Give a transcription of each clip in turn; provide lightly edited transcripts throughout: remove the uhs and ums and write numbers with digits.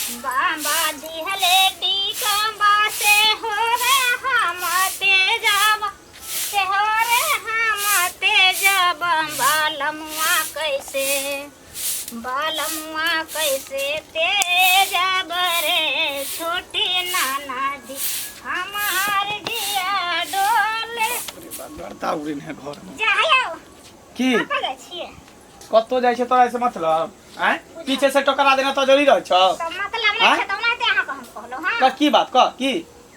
बाबा दिहले टीकबा से हो रे हम तेजब से हो रे हम तेजब बालमुआ कैसे बालमुआ कैसे तेजब रे छोटी नाना जी हमार जिया डोले। गर्दा उड़िन है घर में। जायो। की? कतऽ जाइ छियै? कतौ जाइ छै तोरा से मतलब आँय? पीछे से टकरा देना तो जरूरी रहै छौ। तऽ मतलब नहि आँय? छै तऽ ओनाहिते अहाँके हम कहलहुँ हँ। कह की बात, कह की?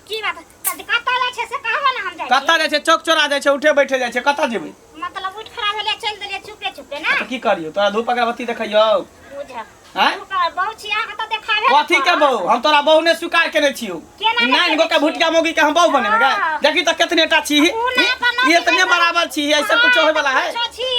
की बात तऽ कतऽ जाइ छै से कहबो ने, हम जाइ कतऽ जाइ छै? चौक चौरा जाइ छै, उठे बैठे जाइ छै, कतऽ जेबै? मतलब उठि खड़ा भेलियै, चलि देलियै चुपे चुपे ने। तऽ की करियौ? तोरा धूप अगरबत्ती देखैयौ? बुझ आँय? बहु छी अहाँके तऽ देखाबे ने कथी के पड़त। बहू? हम तोरा बहू ने स्वीकार केने छियौ। केना नहि नाइन केने गो के छियै? भुटिया मौगी के हम बहू बनेबै गै? हाँ। देखी तऽ केतने टा छी। उ ना अपन ई एतने बराबर छी, ऐसे कुछो होय वाला है? कुछो छी,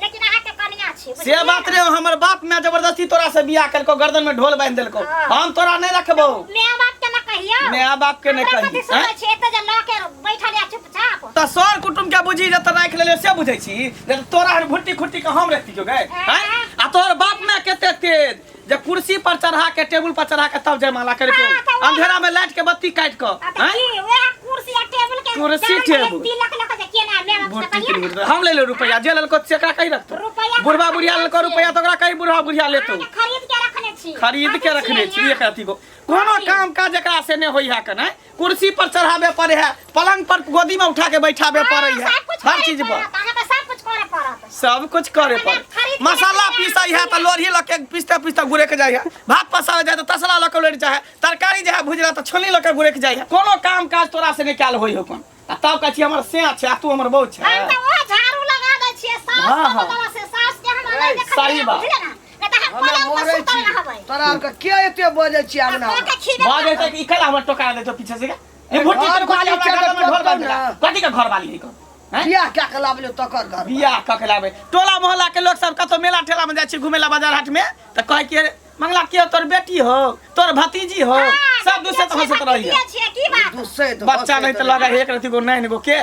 लेकिन अहाँके कनिया छी। से बुझलियै बात ने? रे, हमर बाप माय जबरदस्ती तोरा से बियाह केलको, गर्दन में ढोल बांधि देलको। हाँ। हम तोरा नहीं रखबौ। माय बाप के ना कहियौ। माय बाप के नहीं हमरा कही। कथी सुनै छी एते जे लऽ के बैठल या चुपचाप? तऽ सर कुटुम के बुझी जे तऽ राखि लेलियो से बुझै छी जे तोरा हन भुट्टी खुट्टी के हम रखतियो गै? हाँ। हैं? आ तोहर बाप माय कते तेज जे कुर्सी पर चढ़ा के, टेबुल पर चढ़ा के तब जयमाला करितो। हाँ, तऽ वएह- अंधेरा में लाइट के बत्ती काटि कऽ। आ तऽ हैं? की वएह कुर्सी आ टेबुल के कुर्सी, जान गेलै, टेबुल। तिलक लऽ के जे केना माय बाप से भुट्टी कहियौ के ने। हम ले ले रुपया जे लेलको सेकरा कहीं रखतो। रुपैआ बुढ़वा बुढ़िया लेलको रुपया तऽ ओकरा कहीं बुढ़वा बुढ़िया लेतो। अहाँके खरीद के रखने छी। खरीद के कथी रखने छियै छी। यहाँ? एक अथी को कोनो काम काज एकरा से नहि होइ है के नहि। कुर्सी पर चढ़ाबे पड़े है, पलंग पर गोदी में उठा के बैठाबे पड़े है, सब कुछ हर करे चीज पर। पड़त, अहाँके सब कुछ करे पड़त। सब कुछ करे अपने पड़े। खरीद के मसाला रखने पीसै है तऽ लोढ़ी लऽ के पीसते पीसते गुड़ैक जाइ है, भात पसाबै जाइ तऽ तसला लऽ के लोढ़ि जाइ है, तरकारी जे है भुजला तऽ छोलनी लऽ के गुड़ैक जाइ है। कोनो काम काज तोरा से नहि कयल होइ हो कोन, आ तब कहै छी हमर सैं छै आ तू हमर बहू छै। हम तऽ ओ झाड़ू लगा दै छियै सास हाँ, के हाँ। बदला से सास के हमरा नहि देखलियै, सही बात। बुझलियै ने? नहि तऽ हम हमे पलंग पर मरै सुतल छी। रहबै। तोरा आरके के एते बजै छी अंगना? आ के खीरे बाजै तऽ ई कैला हमर टोका दै छौ पीछे से गे? ई भुट्टी घर तर वाली हमरा छै घर में ढोल तऽ बांधि देला। ने। कथी के घर वाली है कौन? हैं? बियाह कए के लाबलियौ तकर घर। बियाह कऽ के लाबै। टोला मोहल्ला के लोक सब कतौ मेला ठेला में जाइ छी घुमे ला बाजार हाट में तऽ कहै कि अरे मंगला के हो, तोर बेटी हो, तोर भतीजी हो, हाँ, सब दूसरे तऽ हंसैत रहैया। भतीजिए छियै, की बात? दुसैत बच्चा हंसैत नहि तऽ लगा एक रति गो नैन गो के।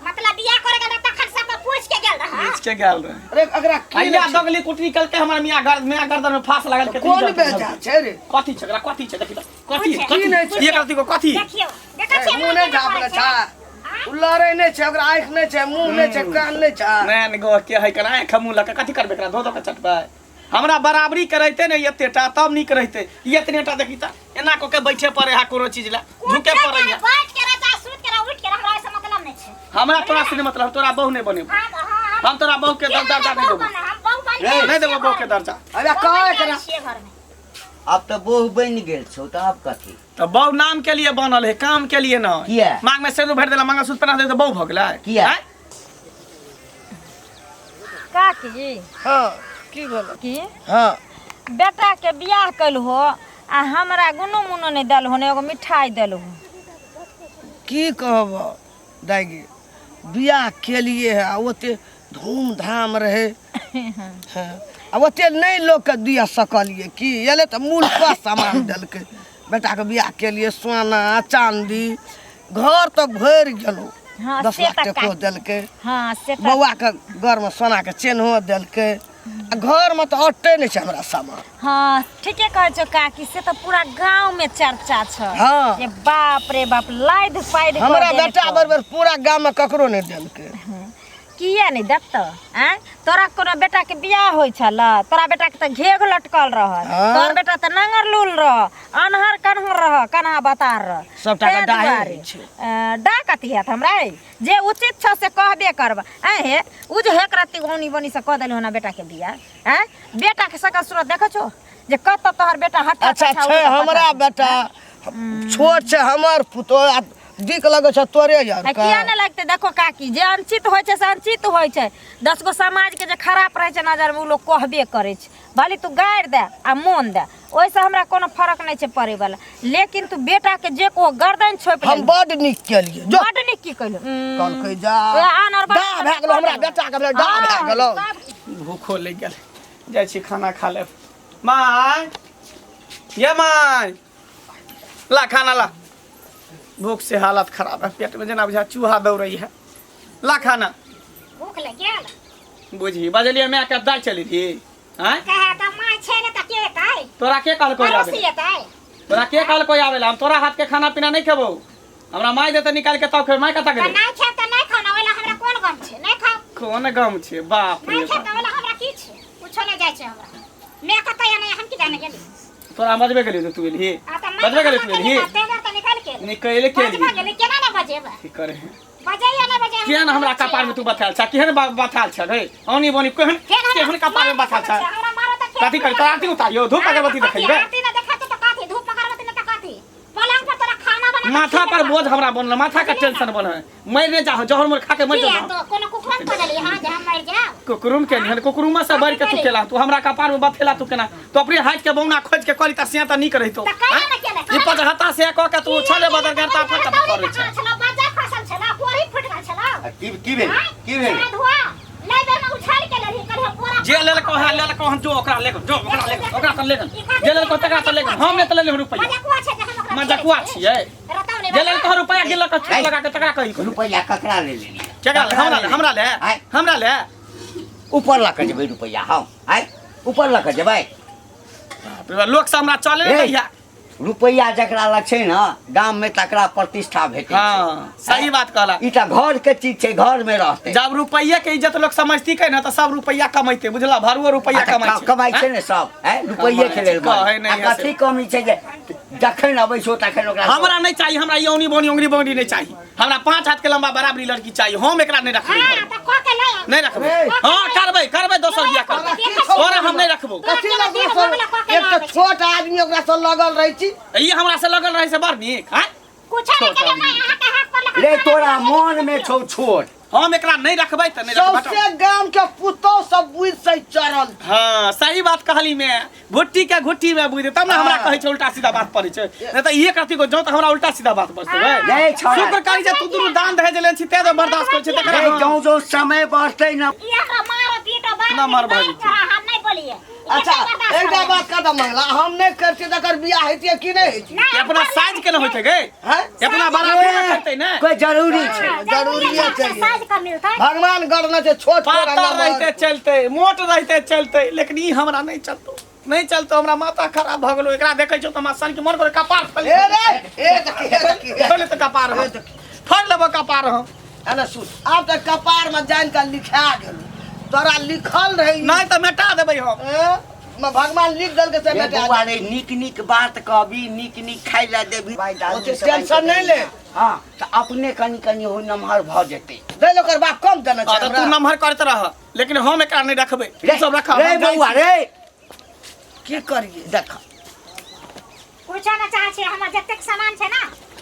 मतलब बियाह करे गेल तखन सबके पूछ के गेल रहा। पूछ के गेल रहे। अरे एकरा की अइया नहि छै? दगली कुटनी कलके हमर मियाँ घर मियाँ गर्दन में फांस लागल के। कोन बेजा छै रे? कथी छै एकरा? कथी छै? देखी तऽ कथी पूछे। कथी की नहि छै? एक रति गो कथी? देखियौ, देखै ए, छियै मुँह नहि केना झाँपले करै छै। छै? उ लड़ै नहि छै, ओकरा आँखि नहि छै, मुँह नहि छै, कान नहि छै। नैन गो के है कना आँख मुँह लऽ के कथी करबै एकरा? धो धो के चटबै। हमरा बराबरी के रहिते ने एते टा तब नीक रहिते। ई एतने टा देखी तऽ एना कऽ के बैठे पड़े है, कोनो चीज ला झुके पड़े है। बैठ के रह चाहे सुत के रह, उठ के रह, हमरा ऐसे मतलब नहीं छै। हमरा तोरा से नहीं मतलब, तोरा बहू नहीं बनेबो। हाँ, हाँ, हम तोरा बहू के केना दर्जा नहि नहीं बहू देबो। बने? हम बहू बनि रे, के नहीं देबो बहू के छियै दर्जा। अरे घरमे। कह बहू बनि के एकरा। छियै घरमे। आब तऽ बहू बनि गेल छौ तऽ आब कथी? तऽ बहू नाम के लिए बनल है, काम के लिए न। किया? मांग में सिंदूर भरि देला, मंगलसूत्र पहना दे तऽ बहू भऽ गेलै? किया? आँय? काकी। हाँ, की भेलो? की? हाँ। बेटा के बियाह कैल हो आ हमरा गुनो मुनो नहीं देल हो, ने एगो मिठाई देल हो। की कहब दाइगी, बियाह केलिए है आ ओते धूमधाम रहे। हाँ, आ ओते नहीं लोग के दिया सकलिए की एले तऽ मूल पर सामान देलकै। बेटा के बियाह केलिए सोना चांदी घर तक भरि गेलो। हाँ, 10 से लाख तऽ टको काकी। देलकै। हाँ, से तऽ बौआ के घर में सोना के चेन्हो देलकै। आ घर में तऽ अटै नहि छै हमरा सामान। हाँ, ठीके कहै छौ काकी, से तऽ पूरा गाँव में चर्चा छै। हाँ। जे बाप रे बाप लादि पादि कऽ हमरा देलकौ। बेटा बरबर पूरा गाँव में ककरो नहि देलकै। किया नहि देतौ? आँय, तोरा कोनो बेटा के बियाह होइ छल? तोरा बेटा के तऽ घेघ लटकल रहल। हाँ। तोहर बेटा तऽ नांगर लूल रह, अनहर कन्हर रह, कन्हा बतार रह। सबटा के तें डाहे दुआरे। होइ छै। डाह कथी हैत हमरा? ए? जे उचित छौ से कहबे करब। आँय हे, उ जे हेक रत्ती औनी बनी से कऽ देलहुँ ना बेटा के बियाह। आँय, बेटा के सकल सूरत देखै छौ जे कतऽ तोहर बेटा हट्टा अच्छा कट्ठा छै उठऽ हमरा पता। बेटा छोट छै हमर पुतोह आ दिक लगै छै तोरे यार आ किया नहि लगतै? देखो काकी, जे अनुचित होइ छै से अनुचित होइ छै। 10 गो समाजके जे खराब रहै छै नजरमे, ओ लोक कहबे करै छै। भले तू गारि दे आ मोन दे, ओहिसँ हमरा कोनो फरक नहि छै पड़ैवला, लेकिन तू बेटाके जे कहो गर्दन छोपि हम लेलही। बड नीक केलियै जो। बड नीक की कयलहुँ? कहलकै जा ओएह आन और डाह भए गेलौ हमरा बेटा के भेलै डाह भए गेलौ। भूखो लागि गेल, जाइ छी खाना खा लेब। माय ये माय, ला खाना ला, भूख से हालत खराब है, पेट में जेना बुझा चूहा दौड़ै है, ला खाना। भूख लागि गेल। बुझी बजलियै माय के दाइ चली रही। आँय? कहे तऽ माय छै ने तऽ के एतै? एतै तोरा के कहलको आवे पड़ोसी एतै तोरा के कहलको आवे ला? हम तोरा हाथ के खाना पीना नहीं खेबो। हमरा माय देते निकाल के तब खेबै। माय कतऽ तऽ गेलै? नहि खायब तऽ नहि खाउ ने, ओहि लए हमरा कोन गम छै? नहि खाउ। कोन गम छै? बाप रे नहि खायब बाप। तऽ ओहि लए हमरा की छै? कुछो नहि जाइ छै हमरा। मैं कतऽ या नहि, हम की जाने गेली? तोरा हम बजबे गेलियो तऽ तू एलही? आ तऽ बजबे गेलियो तू एलही? तेगर तऽ निकालि के निकलि के बजबा एलही। गेली, केना ने बजेबै? की करे? बजैया नहि बजैया? केहन हमरा कपार में तू बथायल छ? केहन बथायल छ रे? औनी बोनी केहन केहन कपार में बथायल छ? हमरा मारो तऽ फेर कथी करी? तोरा आरती उतारियो, धूप अगरबत्ती देखैबे? आरती ने देखाते तऽ कथी? धूप अगरबत्ती ने तऽ कथी? पलंग पर तोरा खाना बना के माथा पर खिलेबा। बोझ हमरा बनल, माथा के टेंशन बनल। मर नहीं जाहो, जहर मोर खा के मर किया जाओ। तो कोनो कुकुरम खोजली हां जे हम मर जाओ? कुकुरुम के निहन कुकुरुमा से बढ़ के तू केला, तू हमरा कपार में बथेला। तू केना तू अपने हाथ के बौना खोज के करी त सिया त नीक रहितो। तऽ कहिया ने केले? ई पचहत्ता से क के तू छले बदल करता फट करै छै। छला बाजा फसल छला, कोरी फुट गेल छला। आ की की भेल? की भेल? धुआ नै बेर में उछाल के लेली कल बोरा। जे लेलको है लेलको, हम जो ओकरा लेगन, जो ओकरा लेगन, ओकरा त लेगन। जे लेलको तकरा त लेगन, हम नै त लेले रुपैया। मजकुआ छै जे हम ओकरा मजकुआ छियै। रताव नै। जे लेलको रुपैया गिनलक छूट लगा के तकरा कही। रुपैआ ककरा ले लेलियै? केकरा ले? हमरा ले, हमरा ले। आँय? हमरा ले। ऊपर लऽ कऽ जेबै रुपैआ हम? आँय, ऊपर लऽ कऽ जेबै? बाप रे बाप, लोक सब हमरा चले ए। नै दैया। रुपैआ जकरा लग छै ने गाम में तकरा प्रतिष्ठा भेटै छै। हाँ, सही बात कहला। ई तऽ घर के चीज छै, घर में रहतै। जब रुपैया के इज्जत लोग समझती के ना त सब रुपैया कमैते, बुझला? भरुओ रुपैया आ तऽ कमाइ छै। कमाइ छै ने सब, आँय? रुपैये के लेल। कहै नहि आ है से। कथी कमी छै जे जखन अबै छौ तखन ओकरा हमरा नहीं चाहिए, हमरा यौनी बोनी उंगली बोनी नहीं चाहिए। हमरा 5 हाथ के लंबा बराबरी लड़की चाहिए। हम एकरा नहीं रखबै। हां तऽ क के ले आउ। नहीं रखबै। ए। हाँ, करबै करबै, दोसर बियाह करबै। तोरा हम नहीं रखबो। कथी लगलो सर? एक तऽ छोट आदमी ओकरा से लगल रहै छी। ई हमरा से लगल रहे से बड़ नीक। हाँ, कुछो नहि केले माय अहाँ के हाथ पर लगा। रे तोरा मन में छौ छोट। हम एकरा नहीं रखबै त नहीं रखबै। सौंसे गाम के पुतोह सब बुझि से चढ़ल। हाँ, सही बात कहली। में भुट्टी के घुट्टी में बुझ तब ने हमरा कहै छै उल्टा सीधा बात पड़ै छै। नहीं त एक रति को जो त हमरा उल्टा सीधा बात बजतै। रे छौड़ा। शुक्र करी जे तू दुनू दान दहेज लेने छी ते तो बर्दाश्त करै छै तकरा। रे जौं जौं समय बढ़तै ने ई हमरा मारो पीटो बार ना मार भागी। हम नहीं बोलिए। अच्छा, एकटा बात कह दऽ मंगला, हम नहि करतियै तकर बियाह हेतियै कि नहि हेतियै? अपना साइज के न होइते गे। हैं? अपना बराबर न करतै ने। कोई जरूरी छै? जरूरिये छै। साइज का मिलतै। भगवान गढ़ने छै छोट छोट पातर रहते चलते, मोट रहते चलते, लेकिन ई हमरा नहीं चलतो, नहीं चलतो। हमरा माथा खराब भऽ गेलो। एकरा देखै छौ त हमरा सन के मन करे कपार फैल। ए रे, ए देखी, ए देखी, ए। फैल त कपार हम फड़ लेबो कपार हम। एने सुन, आब तऽ कपार में जानि कऽ लिखा गेल, तोरा लिखल रहै। नहीं त मेटा देबै हम। ए, म भगवान लिख देलकै से रे मेटा। बौआ रे, नीक नीक बात कहबी, नीक नीक खाइ लए देबी। ओते टेंशन नहि ले। हँ तऽ अपने कनि कनि हो नमहर भऽ जेतै। दै ले, ओकर बाप कम देने छै हाँ, तऽ तू हमरा। नमहर करैत रह, लेकिन हम एकरा नहीं रखबै। रे तू सब रख। रे बौआ रे। की करियै? देख। कुछो न चाहै छी। हमर जतेक सामान छै ना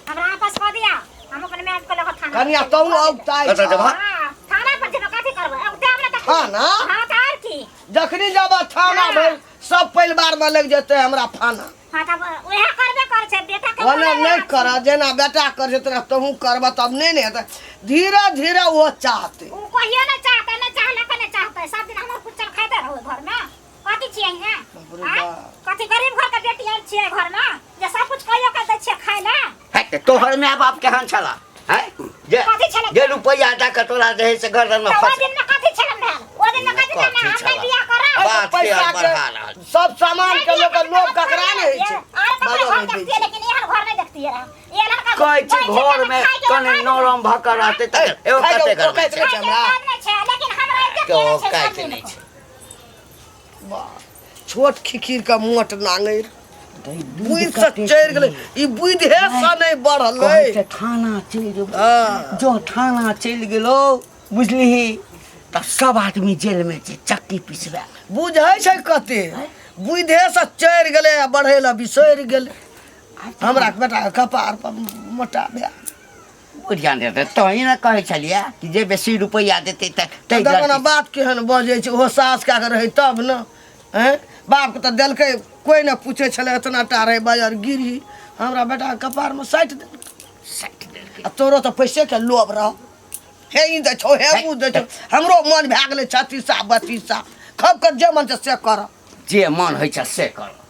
हमरा आपस कऽ दिया, हम अपन माय के लऽ कऽ थाना। कनिया तू औगताइ। कतऽ जेबह? हाँ, थाना पर जेबै, कथी करबै? औगते हमरा तऽ थाना? हाँ तऽ आर की? जखनी जब थाना भेल सब परिवार में लग जेतै हमरा फाना। हाँ तब उएह करबे करै छै बेटा के। ओना नहि कर, जेना बेटा कर छै तेना तहूँ करबह तब नहि ने हेतै। धीरे धीरे ओ चाहतै। ओ कहियो नहि चाहतै, नहि चाहलक, नहि चाहतै। सब दिन हमर कुचल खाइते रहू घरमे। कथी छियै यहाँ? बाप रे आँय? बाप। कथी गरीब घर के बेटी आयल छियै घरमे जे सब कुछ कहियो के दै छियै खाय लए? है, तोहर माय बाप केहन छला है जे कथी छलै? जे रुपैआ दऽ कऽ तोरा जे है से गर्दन में तऽ ओहि फंस दिनमे कथी छलै भेल? ओहि दिनमे कथी कथी छलै? हम नहि छलै? बियाह करब। बात के पैसा आर के बढ़ा रहल। सब सामान के लोक लोभ ककरा नहि होइ छै? आर ककरो बाजऽ घर नहि दै देखतियै छै। लेकिन एहन घर नहि देखतियै रहए। एहन लड़का कहै छी कहै छै घर में खाय के कने औकात नरम भऽ कऽ रहतै तऽ एगो खाय के कते औकात करबै नहि छै हमरा। औकात नहि छै, लेकिन हमरा एतेक के केने छै औकात सब दिन नहि को। छै। वाह, छोट खिखीर के मोट नांगरि बुद्धि से चढ़ि गेलै। ई बुद्धि से नहि बढ़लै। कहै छै थाना चलि जेबौ। हाँ। जो थाना चलि गेलौ बुझलिही तऽ सब आदमी जेलमे छै चक्की पिसबै। बुझै छै कते बुद्धे से चढ़ि गेलै आ बढ़ै लए बिसरि गेलै। हमरा बेटा के कपार पर मोटा भए बुढ़िया देतै तही ने कहै छलियै कि जे बेसी रुपैआ देतै तऽ ताहि देखो ने लड़की बात केहन बजै छै। ओहो सास कए कऽ रहै तब ने। आँय, बापके तऽ देलकै, कोइ नहि पूछै छलै, एतना टा रहै बाजार गिरही, हमरा बेटाके कपारमे साटि देलकै। साटि देलकै। आ तोरो तऽ पैसेके लोभ रह। हे ई दै छौ, हे उ दै छौ। हमरो मन भए गेलै छत्तीसा बत्तीसा खब कर, जे मन छै से कर। जे मन होइ छै से कर।